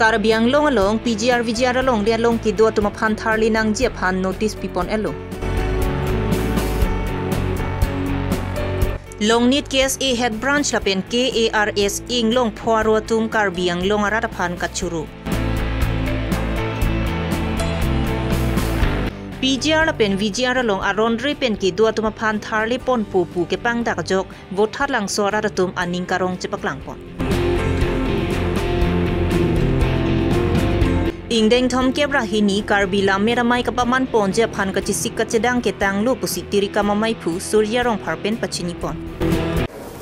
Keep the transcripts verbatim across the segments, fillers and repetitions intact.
Karbi Anglong along P G R V G R alongle along kedo atum aphan tharle nangji aphan notice pipon-etlo. Longnit K S A Head Branch lapen K A R S A inglongpho aro atum Karbi Anglong arat aphan kachoro. P G R lapen V G R along aron re pen kedo atum aphan tharle ponpo pu kepangdak ajok Vothatlangso arat atum aning karong chepaklangpon. Ingdeng thomkep ra hini Karbi Lammet Amei kapaman ponji aphan kachesik kachedang ketanglo pusi Tirikam amaiphu Surjya Rongphar pen pachinipon.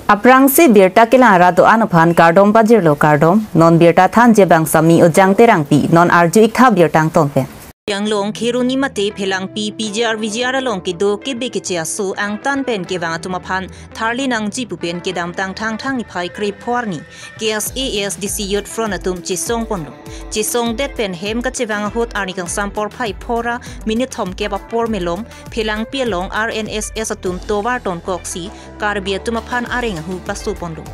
Aphrangsi birta kelang arat do-an aphan kardom pajirlo, kardom. Non birta thanji abang Sami Ojang Terangpi, non arju-ik tha birta angton pen. Anglong Kheroni mate Phelangpi P G R V G R along kedo kebe keche aso angtan pen kevang atum aphan tharle nangji pu pen kedamtang Thangthang niphai krepho arni K S A A S D C Youth Front atum chesongponlo. Chesongdet pen hem kachevang ahut arni kangsam porphai phora minute thomkep apor malom Phelangpi along R N S S atum tovar tonkoksi Karbi atum aphan areng ahu pasoponlo.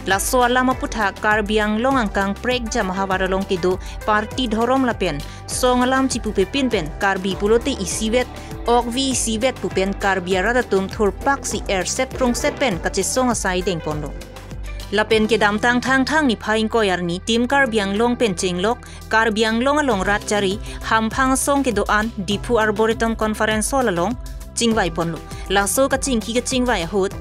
Laso alam aputhak Karbi Anglong angkang prekjam ahavar along kedo party, dhorom lapen song alam chipupepin pen Karbi pulote isivet, okvi isivet pu pen Karbi arat atum thurpaksi erset prungset pen kachesong asai dengponlo. Lapen kedamtang Thangthang niphai ingkoi arni Team Karbi Anglong pen chenglok Karbi Anglong along rat chari Hamphang asong kedo-an Diphu Arboretum Conference Hall along chingvaiponlo. Laso kachingki kachingvai ahut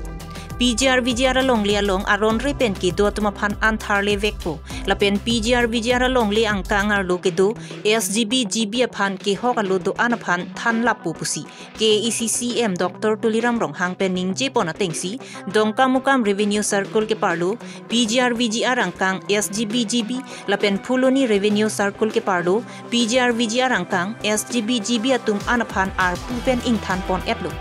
P G R V G R alongle along aron re pen kedo atum aphan an tharle vekpo. Lapen P G R V G R alongle angkang arlo kedo S G B G B aphan kehok alo do-an aphan thanlappo pusi K A A C C M Doctor Tuliram Ronghang pen ningjepon atengsi Dongkamukam Revenue Circle keparlo P G R V G R angkang S G B G B lapen Phuloni Revenue Circle keparlo P G R V G R angkang S G B G B atum an aphan arpu pen ingthanpon-etlo.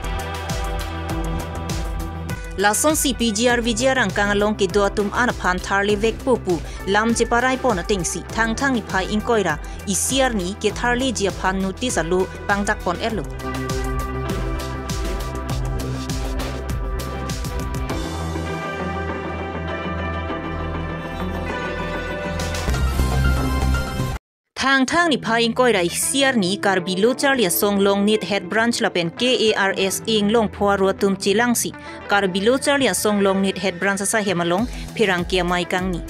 Lasonsi P G R V G R angkang along kedo atum an aphan tharle vekpo pu lam cheparaipon atengsi Thangthang niphai ingkoi ra isi arni ketharleji aphan notice alo pangdakpon-etlo. Thangthang niphai ingkoi ra isi arni Karbi Lo Charli Asong Longnit Head Branch lapen K A R S A inglongpho aro atum chelangsi Karbi Lo Charli Asong Longnit Head Branch asaihem along pherangke amei kangni.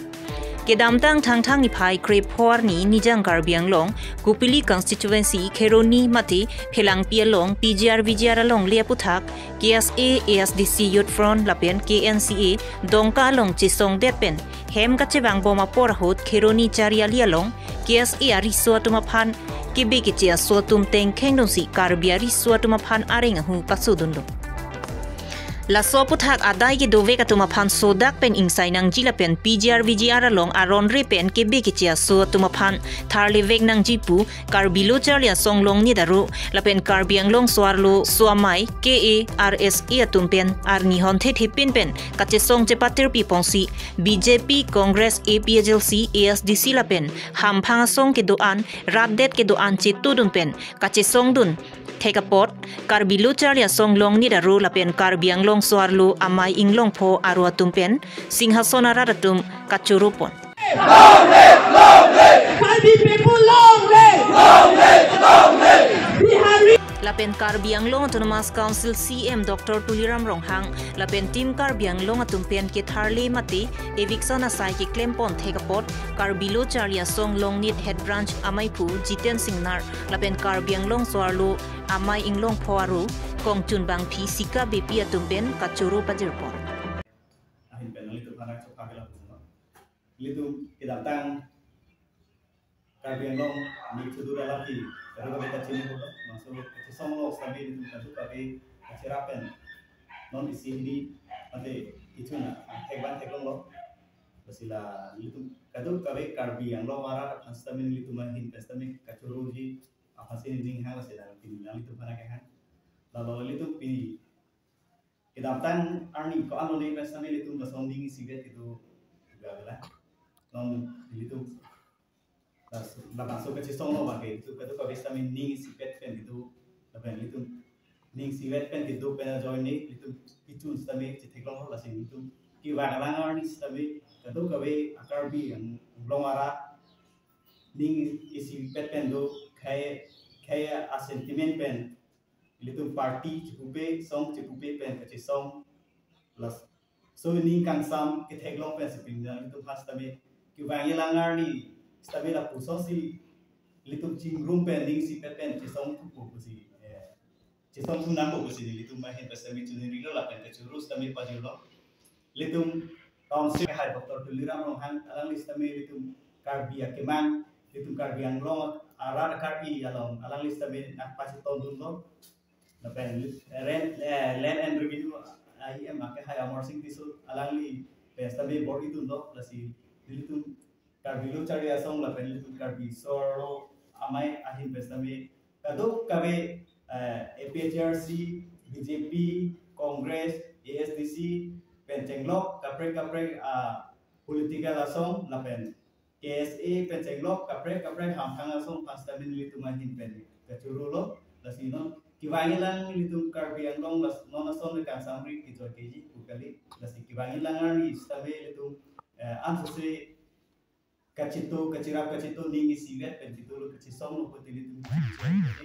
Kedamtang Thangthang niphai krepho arni Nijang Karbi Anglong, Kopili Constituency, Kheroni mate Phelangpi along P G R V G R alongle aputhak K S A, A S D C Youth Front lapen K N C A Dongka along chesongdet pen hem kachevangbom apor ahut Kheroni Chariali along K S A ariso atum aphan kebe keche aso atum tengkhengdunsi Karbi ariso atum aphan areng ahu pasodunlo. Laso aputhak adai kedovek atum aphan sodak pen ingsai nangji lapen P G R V G R along aron re pen kebe keche aso atum aphan tharlevek nangji pu Karbi Lo Charli Asong Longnit aro lapen Karbi Anglong so-arloso amei K A R S A atum pen arni honthe thepin pen kachesong chepatirpiponsi B J P, Congress, A P H L C, A S D C lapen Hamphang asong kedo-an, rat det kedo-an chetudun pen kachesongdun thek apot Karbi Lo Charli Asong Longnit aro lapen Karbi Anglong so-arlo amei inglongpho aro atum pen Singhason arat atum kachoropon. Long live, long live. Karbi people, long live. Long live, long live. Bihari. Lapen Karbi Anglong Autonomous Council C M Doctor Tuliram Ronghang lapen Team Karbi Anglong atum pen ketharle mate eviction asai keklempon thek apot Karbi Lo Charli Asong Longnit Head Branch ameiphu Jiten Singnar lapen Karbi Anglong so-arlo amei inglongpho aro Kongchun Bangphi Sika Beypi atum pen kachoro pajirpon. Ahin pen nanglitum aphan chokha kela puno. Ilitum kedamtang Karbi Anglong ni chudu dalam ki, kado kado kachini puno, maksud kachisonglo setabi ilitum kado kado kacherapen. Non isi hini mate ichuna thekban theklonglo. Lasi la ilitum kado kado Karbi Anglong arat aphan setabi ilitum ahin pen setabi kachoroji aphansi ning hang lasi la pini nanglitum aphan kehang. Lalo ilitum pini kedamtang arni ko-an lo ne pen sami ilitum lason ning isivet kedo gagala. Non ilitum las-, labangso kachesonglo abangke ilitum kado kado sami ning isivet pen kedo, lapen ilitum ning isivet pen kedo pen ajoine ilitum kichun sami chetheklonglo lasi ilitum kevang lang arni sami kado kado a-Karbi Anglong arat ning isipet pen do, khei khei a sentiment pen ilitum party chipupe, song chipupe pen kachesong, laso ning kangsam ketheklong pen si pini ilitum ha sitame kevangji alang arni sitame lapuson si ilitum chingrum pen ning isipet pen chesong thupo pusi, eh, chesong thu nangpo pusi ilitum ahin pen sitame chiningrilo lapen kachoro sitame pajirlo. Ilitum council hai Doctor Tuliram Ronghang alangli sitame ilitum Karbi akemang, ilitum Karbi Anglong arat Karbi along alangli sitame nangpachetondunlo. Lapen rent, eh, Land and Revenue, ah, E M akehai Amarsing Tisso alangli pen sitame bor-idunlo, lasi ilitum Karbi Lo Charli Asong lapen ilitum Karbi Solo Amei ahin pen sitame kadokave, eh, A P H L C, B J P, Congress, A S D C pen chenglok kaprek kaprek, ah, political asong lapen K S A pen chenglok kaprek kaprek hamphang asong pen sitame nelitum ahin pen kachorolo. Lasi non kevangji alang nelitum Karbi Anglong las non ason le kangsam ri kejoi keji pu kali. Lasi kevangji alang arni sitame nelitum, eh, ansose kachito, kachirap kachito ning isivet pen chitolo kachesonglo pu nelitum.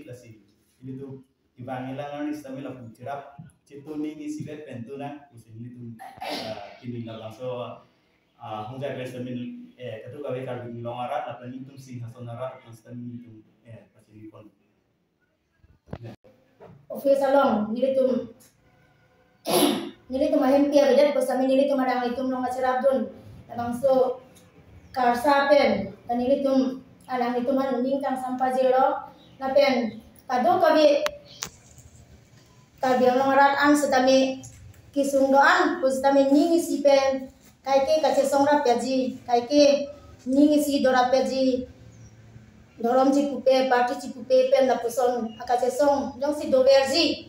Lasi nelitum kevangji alang arni sitame lapu chirap chito ning isivet pen do nang pusi nelitum, eh, pini labangso, ah, hongjai pen sitame, eh, kadokave Karbi Anglong arat lapen nelitum Singhason arat lapen sitame nelitum, eh, pachini pon. Office along nelitum nelitum ahempi avedet pu sitame nelitum alanglitum along kachirapdun labangso karsa pen, ta nelitum alanglitum aphan ning kangsam pajirlo lapen kadokave Karbi Anglong arat an sitame kesung do-an pu sitame ning isi pen kaike kachesong rapji, kaike ning isi do rapji, dhorom chipupe, party chipupe pen lapuson akachesong jongsi doverji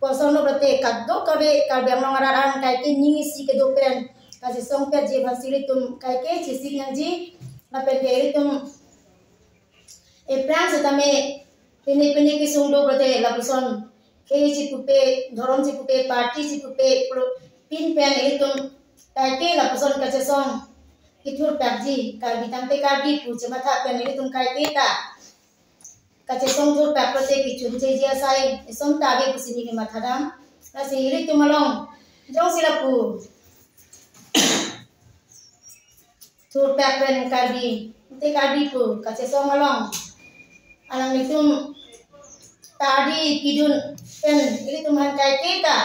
pu asonlo pulote kadokave Karbi Anglong arat an kaike ning isi kedo pen kachesong petji aphansi ilitum kaike chesik nangji lapen ke ilitum ephrang sitame pine pine kesung do pulote lapuson khei chipupe, dhorom chipupe, party chipupe, pro-, pin pen ilitum kaike lapuson kachesong kethur pakji, Karbi tangte Karbi pu chematha pen ilitum kaike ta kachesong thur pak pulote kechun cheji asai eson ta ave pusi neli mathadam. Lasi ilitum along jongsi lapu thur pak pen Karbi, te Karbi pu kachesong along alanglitum tardi pidun pen ilitum aphan kaike ta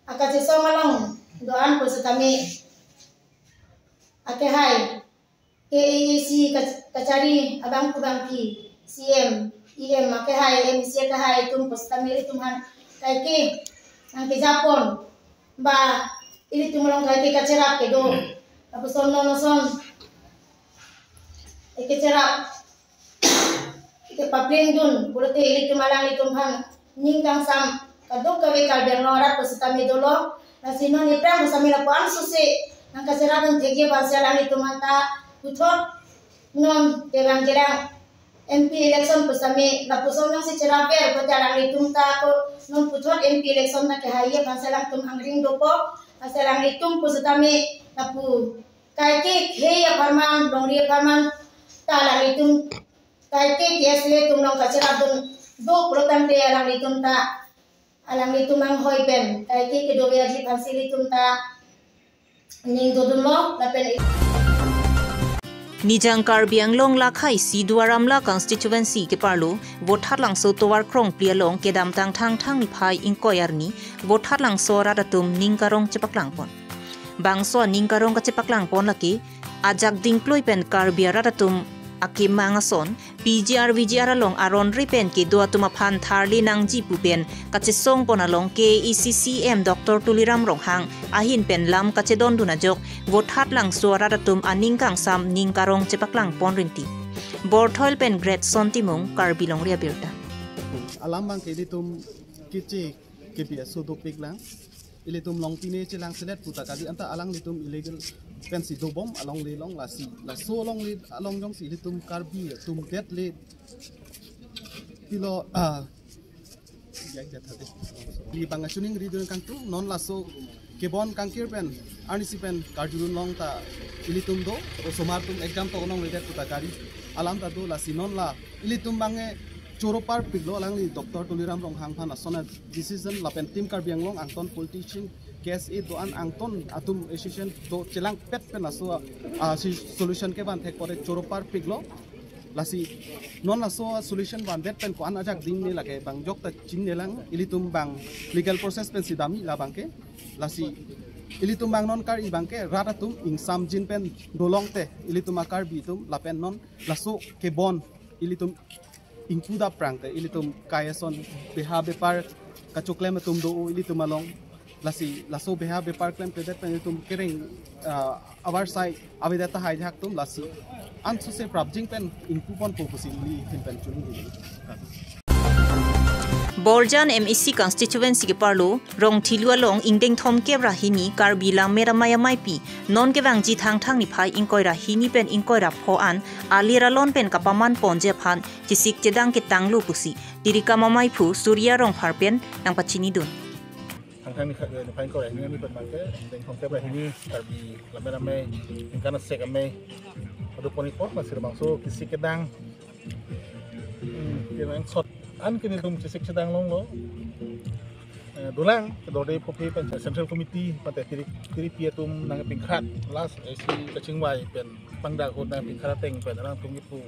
akachesong along do-an pu sitame akehai K A A C kach-, kachari abang kubang pi C M, E M akehai, M C akehai atum pu sitame ilitum aphan kaike nangkejapon ba ilitum along kaike kachirap kedo. Lapuson non ason eke cherap eke paplengdun pulote ilitum alanglitum aphan ning kangsam kadokave Karbi Anglong arat pu sitame dolo. Lasi non ephrang pu sitame lapu ansose nangkachirapdun thekji aphansi alanglitum aphan ta puthot non kevang jerang M P election pu sitame lapuson jongsi chirapver pulote alanglitum ta ko non puthot M P election ta kehaiye aphansi alangtum angring dopo. Lasi alanglitum pu sitame lapu kaike khei apharman, longri apharman ta alanglitum kaike K S A atum along kachirapdun do pulo tangte alanglitum ta alanglitum anghoi pen kaike kedoverji aphansi ilitum ta ning dodunlo lapen Nijang Karbi Anglong lakha isi Duar Amla constituency keparlo Vothatlangso tovar krongphli along kedamtang Thangthang niphai ingkoi arni Vothatlangso arat atum ning karong chepaklangpon. Bangso aning karong kachepaklangpon lake ajak dingkloi pen Karbi arat atum akemang ason P G R V G R along aron re pen kedo atum aphan tharli nangji pu pen kachesongpon along K A A C C M Doctor Tuliram Ronghang ahin pen lam kachedondun ajok Vothatlangso arat atum aning kangsam ning karong chepaklangpon rinti. Borthoil pen Great Son Timung, Karbi Longri Abirta. Alam abang ke ilitum kichi K P S so dopik lang. Ilitum along pine chelang selet puta kali anta alanglitum illegal pensi dobom alongle along lasi. Laso alongle along jongsi ilitum Karbi atum det le pilo, ah, ya, ya, thate. Li bang asuning ridun kangtung non laso kebon kangkir pen arnisi pen karjulun long ta ilitum do osomar atum exam to alongledet puta kali. Alam ta do, lasi non la ilitum abangke choro parpiklo, alangli Doctor Tuliram Ronghang aphan ason a-decision lapen Team Karbi Anglong angton politician, K S A do-an angton atum association do chelangpet pen laso a, a, si solution kevan thek pore choro parpiklo. Lasi non laso solution vandet pen ko-an ajak ding ne lake bang jok ta chinine lang, ilitum abang legal process pensi damji labangke. Lasi ilitum abang non Karbi abangke rat atum ingsamjin pen dolongte ilitum a-Karbi atum lapen non laso kebon ilitum ingpu dap prangte ilitum kai ason beha bepar kachoklem atum do ilitum along. Lasi laso beha bepar klemkledet pen ilitum kereng, ah, avarsai avedet tahai ajahak atum lasi ansose prapjin pen ingpu ponpo pusi neli ahin pen chuningri. Borjan M A C constituency keparlo Rongthelu along ingdeng thomkep ra hini Karbi Lammet Amei Ameipi non kevangji Thangthang niphai ingkoi ra hini pen ingkoi ra pho an alir alon pen kapaman ponji aphan chesik chedang ketanglo pusi Tirikam Amaiphu Surya Rongphar pen nangpachinidun. Thangthang niphai, niphai ingkoi ra hini pen abangke ingdeng thomkep ra hini Karbi Lammet Amei, ningkan asek amei adu pon ikor masir bangso chesik kedang, hmm, kenangsot an ke netum chesik chedang longlo. Eh, dolang, kedorde phophe pen Central Committee, pate tiri, tiripi atum nangpingkhat, last A C kachingvai pen pangdak ahut nangpingkhat ateng pen alangtum kipu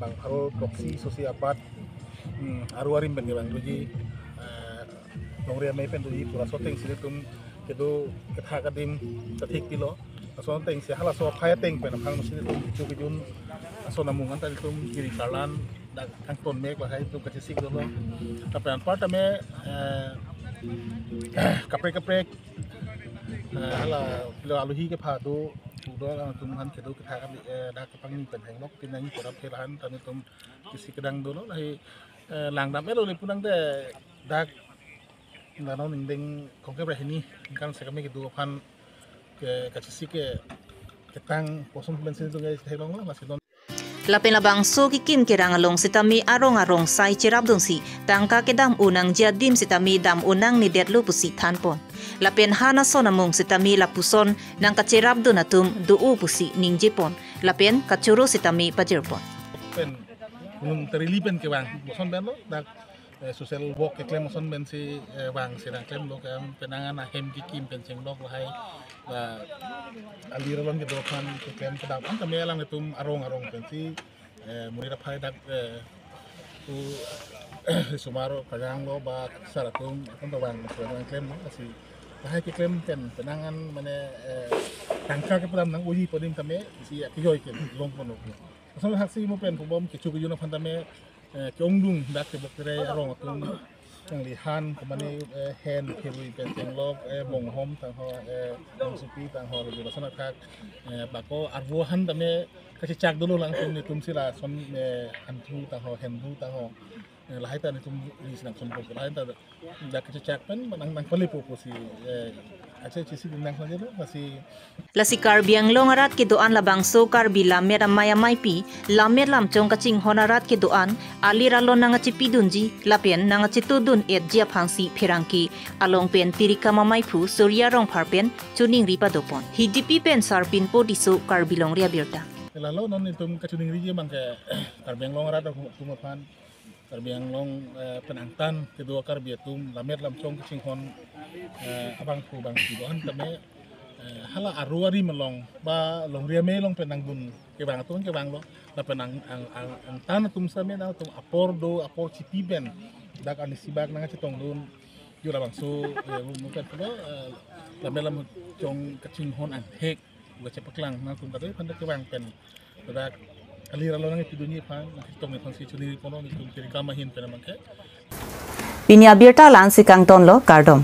bang pharo throksi sosi abat, hmm, aru arim pen kevang doji, eh, longri amei pen doji, pura so atengsi netum kedo kethak adim kathik pilo. Laso atengsi halaso aphai ateng pen aphan si netum kecho kejun ason amung anta netum kiri karlan dak kangton mek lahai netum kachesik dolo. Lapen anparta me, eh, kaprek kaprek, eh, hala pilo aluhi kepha do, do alangtum aphan kedo kethak adim, eh, dak kepangni pen henglok pinang korap kelahan ta netum chesik kedang dolo lahai, eh, langdam-etlo le pu nangte dak nano ingdeng thomkep ra hini ningkan asek amei kedo aphan ke kachesik ke ketang poson pensi netum ke theklonglo, lasi non. Lapen labangso kekim kerang along sitame arong arong sai cherapdunsi tangka kedam-o nangji adim sitame dam-o nangnedetlo pusi thanpon. Lapen han ason amung sitame lapuson nangkacherapdun atum do-o pusi ningjepon. Lapen kachoro sitame pajirpon. Pen, nung terili pen kevang, boson penlo, dak, eh, social work keklem ason pensi, eh, vangsi nangklemlo ke, penang an ahem kekim pen chenglok lahai, ba, alir alon kedo aphan keklem kedam an tame alangtum arong arong pensi, eh, muri aphai dak, eh, tu, sumar kajang lo ba sar atum atum ta vang, vang klemlo, lasi lahai keklem pen penang an mane, eh, tangka kepadam nang-oji pu adim tame si akijoi kelong ponlo. Lason haksi mo pen pubom kecho kejun aphan tame, eh, ke-ongdung dak kebok kere arong atum nangli han kemane, eh, hen kerui pen chenglok, eh, bonghom tangho, eh, bongsopi tangho, lalu lason athak, eh, bako arvo han tame kachechak dolo alangtum netum si lason, eh, hanthu tangho, henthu tangho, eh, lahai ta netum ri si nangson pok lahai ta dak kachechak pen nang, nangpalepo pusi, eh, ache chisi nang saja lo, lasi. Lasi Karbi Anglong arat kedo-an labangso Karbi Lammet Amei Ameipi Lammet Lamchong kachinghon arat kedo-an alir alon nangchepidunji lapen nangchetudun-etji aphansi pherangke along pen Tirikam Amaiphu Surya Rongphar pen choningri padopon. Hidipi pen Sarpinpo Tisso, Karbi Longri Abirta. Lalo non netum kachoningriji abangke Karbi Anglong arat atum aphan, Karbi Anglong, eh, pen angtan kedo Karbi atum Lammet Lamchong kachinghon, eh, abangphu bangphi do-an tame, eh, hala aru arim along ba longri amei along pen nangdun kevang atum kevanglo, lapen ang, ang, ang, angtan atum same nangtum apor do, apor chipi pen dak anisi bak nangchetongdun, yo labangso, eh, mo pen pulo, eh, Lammet Lamchong kachinghon anghek kachepaklang nangtum kadokave aphan dak kevang pen dak alir alon nangpidunji aphan nangchetongji aphansi choningri ponlo netum Tirikam ahin pen abangke. Pini abirta la-ansi kangtonlo, kardom.